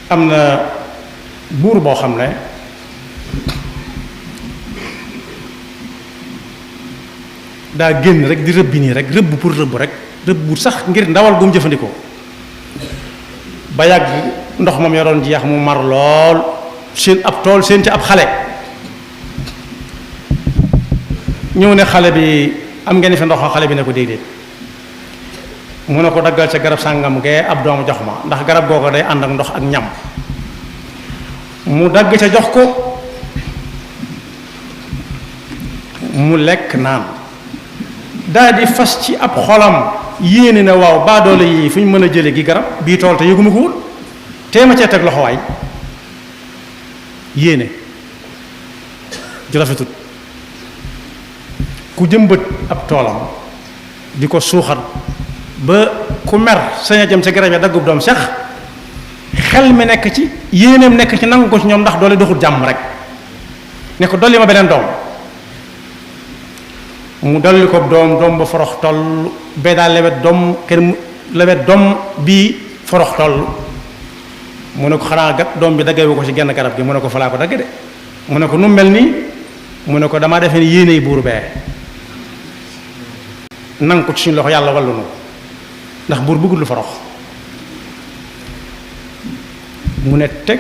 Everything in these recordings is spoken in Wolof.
am na buur boo xam ne daa génn rek di rëbbi nii rek rëbb pour rëbb rek rëbb sax ngir ndawal gu mu jëfandikoo ba yàgg ndox moom yoroon jeex mu mar lool seen ab tool seen ci ab xale ñëw ne xale bi am ngeen fi ndox xale bi ne ko déedéet mu ne ko daggal ca garab sàngam gee ab doomu jox ma ndax garab googu day ànd ak ndox ak ñam mu dagg ca jox ko mu lekk naan daal di fas ci ab xolam yéene na waaw baadoole yi fu ñu mën a jële gi garab bii tool te yëguma ko woon teema cee teg loxo waay yéene ju rafetut ku jëmbët ab toolam di ko suuxat ba ku mer sañ a jëm sa garab ya daggub doom sax xel mi nekk ci yéeneem nekk ci nangu ko ci ñoom ndax doole doxul jàmm rek ne ko dolli ma beneen doom mu dolli ko doom ba forox toll bee daal lewet doom kenn lewet doom bii forox toll mu ne ko xanaa gat doom bi daggewu ko ci genn garab gi mu ne ko falaa ko dagg de mu ne ko nu mel nii mu ne ko damaa defee ni yéeney buur bee nang ko ci suñu loxo yàlla wallu nu ndax buur bëggul lu forox mu ne teg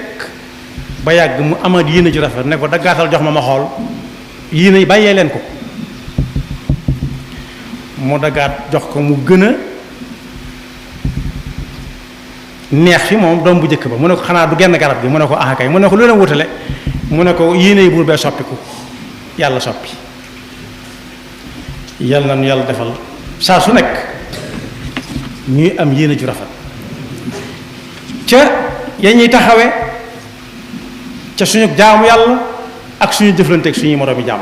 ba yàgg mu amaat yéene ju rafet ne ko daggaatal jox ma xool yéene bàyyee leen ko mu daggaat jox ko mu gën a neex fi moom doom bu njëkk ba mu ne ko xanaa du genn garab gi mu ne ko ah kay mu ne ko lu leen wutale mu ne ko yéene buur bee soppiku yàlla soppi yàlla na nu yàlla defal saa su nekk ñuy am yéene ju rafet ca ya ñuy taxawe ca suñu jaamu yàlla ak suñu jëflanteeg suñuy moroomi jaam